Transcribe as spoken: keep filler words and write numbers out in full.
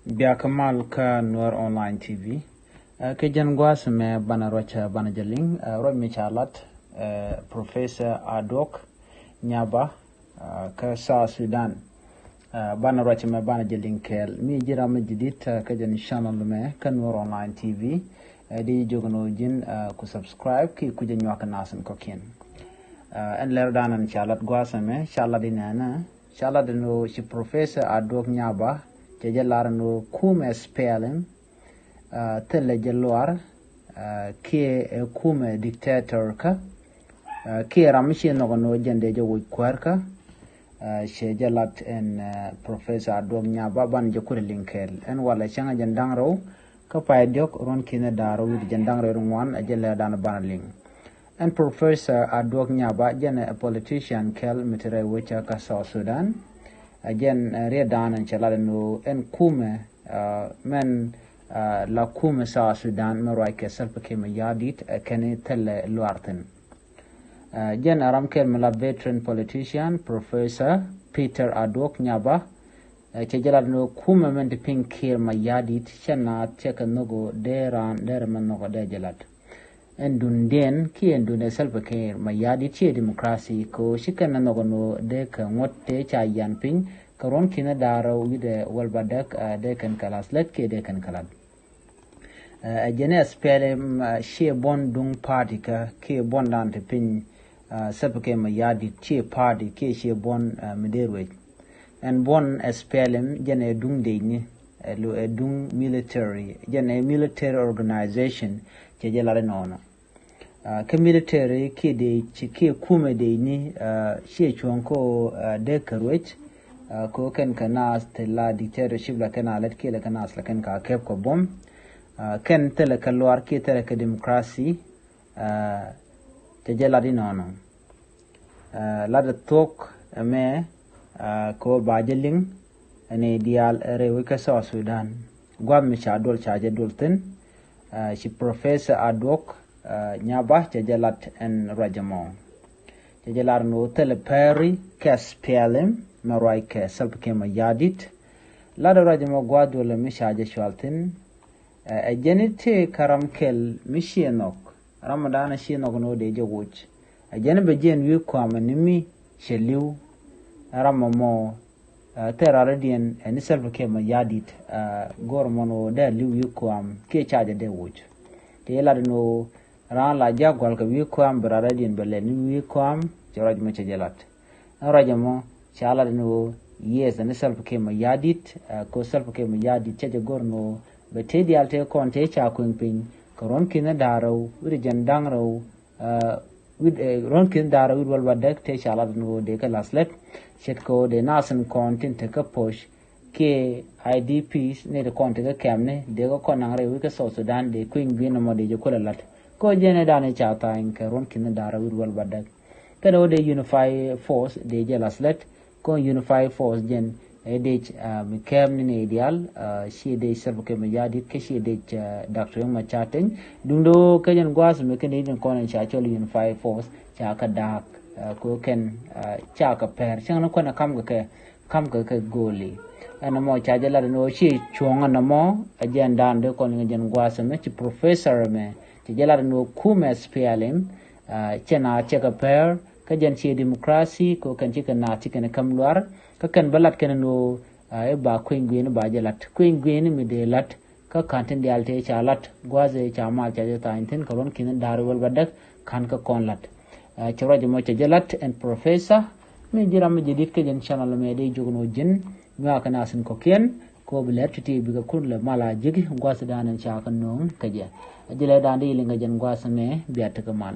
Biakä mal kä Nuer Online T V. Ɛ, kɛ jɛn gua̱a̱th mɛ banɛ ruac, ɛ, banɛ jɛ liŋ, ɛ, ruac mi ca lat, ɛ, Professor Aduok Nyaba, ɛ, kä South Sudan. Ɛ, banɛ ruac mɛ banɛ jɛ liŋ kɛɛl. Mi ji̱ ram mi ji̱ dit, ɛ, kä jɛn channel mɛ kä Nuer Online T V. Ɛ, di ji̱ jiök ni ɣöö ji̱n, ɛ, ku subscribe ki ku jɛ nyuak kɛ nath in kɔ̱kiɛn. Ɛ, ɛn lɛr dan ɛn ca lat gua̱a̱th mɛ, ca lat inɛnɛ, ca lat ni ɣöö ci Professor Aduok Nyaba, cɛ jɛ lar ni ɣöö kumɛ S P L M, ɛ, thilɛ jɛ luaar, ɛ, kiɛ ɛ kumɛ dictator kä, ɛ, kiɛ ram mi ci nhɔk ni ɣöö jɛn dee jɛ woc kuäär kä, ɛ, cɛ jɛ lat ɛn, ɛ, Professor Aduok Nyaba banɛ jɛ kulɛ liŋ kɛɛl. Ɛn walɛ cäŋ ɛ jɛn da̱ŋ rɛw kä pay diɔ̱k ruɔ̱n ki̱n da̱ŋ rɛw wi̱cdɛ jiɛn da̱ŋ rɛw ŋuan ɛ jɛ lɛr dan banɛ liŋ. Ɛn Professor Aduok Nyaba jɛn ɛ politician kɛl mi te rɛy wecä kä South Sudan. Ɛ jɛn, ɛ, riet dan ɛn cɛ lat ɛn ɣöö ɛn kumɛ, ɛ, mɛn, ɛ, la kumɛ South Sudan mɛ ruac kɛ Salva Kiir Mayardit, ɛ, kɛn thilɛ luaar thi̱n. Ɛ, jɛn ɛ ram kɛl mi la veteran politician Professor Peter Aduok Nyaba, ɛ, cɛ jɛ lat ni ɣöö kumɛ mɛn ti piny Kiir Mayardit cɛ naath cɛ kɛ nhɔk ɣöö dee raan dee rɛ mɛ nhɔk ɣöö dee jɛ lat. Ɛn duŋdiɛn kiɛ ɛn duŋdɛ Salva Kiir Mayardit ciɛ democracy kɛ ɣöö ci kɛn ɛ nhɔk ɛn ɣöö dee kɛ ŋuɔ̱t tëë ca yian piny kɛ ruɔ̱n ki̱n da̱ŋ rɛw wi̱cdɛ wäl bädäk, ɛ, dee kɛn kɛ la̱th lät kiɛ dee kɛn kɛ lat. Ɛ, ɛ jɛn ɛ S P L M, ɛ, ciɛ buɔ̱n duŋ party kä kiɛ buɔ̱n dan ti piny, ɛ, Salva Kiir Mayardit ciɛ party kiɛ ciɛ buɔ̱n, ɛ, mi dee ruec. Ɛn buɔ̱n S P L M jɛn ɛ duŋ dec ni, ɛ, lo ɛ duŋ military, jɛn ɛ military organization, cɛ jɛ lar inɔnɔ. Ɛ, kä military kiɛ dec kiɛ kumɛ dec ni, ɛ, ciɛ cuɔ̱ŋ kä ɣöö, ɛ, dee kɛ ruec, ɛ, kɛ ɣöö kɛn kɛ naath ti la dictatorship la kɛn a lät kiɛ la kɛ naath la kɛn ka kɛp kɛ buɔ̱m. Ɛ, kɛn thilɛ kɛ luaar kiɛ thilɛ kɛ democracy, ɛ, cɛ jɛ lat inɔnɔ. Ɛ, lat ɛ thuɔ̱k ɛmɛ, ɛ, kɛ ɣöö ba jɛ liŋ, ɛ, ni diaal ɛ rɛy wec kä South Sudan. Gua̱a̱th mi ca duɔl ca jɛ duɔl thi̱n, ɛ, ci Professor Aduok, ɛ, Nyaba cɛ jɛ lat ɛn ruac ɛmɔ. Cɛ jɛ lat ɛn ɣöö thilɛ pɛri kɛ S P L M mɛ ruac kɛ Salva Kiir Mayardit. Lat ɛ ruac ɛmɔ gua̱a̱th duɔl mi ca jɛ cual thi̱n. Ɛ, ɛ jɛn i̱ tëë kä ram kɛl mi ciɛ nhɔk. Ram mi da̱a̱n ɛ ciɛ nhɔk ni ɣöö dee jɛ woc. Ɛ jɛn i̱ bɛ jiɛn wi̱i̱ kua̱a̱m ni mi cɛ li̱w. Ɛ ram ɛmɔ, ɛ, thil rɛwdiɛn ɛ ni Salva Kiir Mayardit, ɛ, go̱r mɔn ɣöö dee li̱w wi̱i̱ kua̱a̱m kiɛ ca jɛ dee woc. Tëë lat ɛn ɣöö raan la ja̱k gua̱l kɛ wi̱i̱ kua̱a̱m bɛ rɛwdiɛn bɛ lɛl ni wi̱i̱ kua̱a̱m, cɛ ruac mɔ cɛ jɛ lat. Ɛn ruac ɛmɔ ca lat ɛn ɣöö yes, ɛn ni Salva Kiir Mayardit, ɛ, kɛ ɣöö Salva Kiir Mayardit cɛ jɛ go̱r ɛn ɣöö bɛ tëë diaal tëë kɔn tëë ca kueŋ piny kɛ ruɔ̱n ki̱n da̱ŋ rɛw wi̱cdɛ jiɛn da̱ŋ rɛw, ɛ, wi̱c, ɛ, ruɔ̱n ki̱n da̱ŋ rɛw wi̱cdɛ wäl bädäk tëë ca lat ɛn ɣöö dee kɛ la̱th lät. Ce̱tkɛ ɣöö dee naath in kɔn tin te kä puɔ̱c kiɛ I D Ps ni ti kɔn ti kä kɛmni dee kɛ kɔn naŋ rɛy wec kä South Sudan dee kueŋ gui̱n ɛmɔ dee jɛ kulɛ lat. Kɛ ɣöö jɛn ɛ dan ɛ ca tha̱a̱ny kɛ ruɔ̱n ki̱n da̱ŋ rɛw wi̱cdɛ wäl bädäk. Kɛn ɣöö dee unified force dee jɛ la̱th lät. Kɔn unified force jɛn ɛ dec, ɛ, mi kɛmni ni diaal, ɛ, ciɛ dec Salva Kiir Mayardit kä ciɛ dec, ɛ, Doctor Riek Machar Teny. Duundɛ ɣöö kɛ jɛn gua̱a̱th mi kɛn dec ni kɔn in ca cɔl unified force ca kɛ da̱a̱k, ɛ, kɛ ɣöö kɛn, ɛ, ca kɛ pɛr cäŋ ni kuɛn ɛ kam kɛ kɛ kam kɛ kɛ go̱o̱li. Ɛn ɛmɔ ca jɛ lat ɛn ɣöö ci cuɔ̱ŋ ɛn ɛmɔ ɛ jɛn da̱a̱n dee kɔn in kɛ jɛn gua̱a̱th ɛmɛ ci Professor ɛmɛ ci jɛ lat ɛn ɣöö kumɛ S P L M, ɛ, cɛ na cɛ kɛ pɛr kä jɛn ciɛ democracy kɛ ɣöö kɛn ci kɛ naath ci kɛn ɛ käm luaar kä kɛn bä lat kɛn ɛn ɣöö, ɛ, i̱ ba kueny gui̱n i̱ ba jɛ lat kueny gui̱n i̱ mi dee lat. Kä ka̱n tin diaal tëë ca lat gua̱a̱th ëë ca mal ca jɛ tha̱a̱ny thi̱n kɛ ruɔ̱n ki̱n da̱ŋ rɛw wi̱cdɛ wäl bädäk ka̱n kä kɔn lat. Ɛ, cɛ ruac ɛmɔ cɛ jɛ lat ɛn Professor mi ji̱ ram mi jɛ di̱t kä jɛn channel mɛ dee jiök ni ɣöö ji̱n nyuaak kɛ naath in kɔ̱kiɛn kɛ ɣöö bi lɛr ti̱ti̱ bikɛ kun lɛ mal a ji̱ki gua̱a̱th dan ɛn ca kɛ nööŋ kä jɛ. Ɛ ji̱ lɛ dan dee liŋ kɛ jɛn gua̱a̱th ɛmɛ bia tekɛ mal.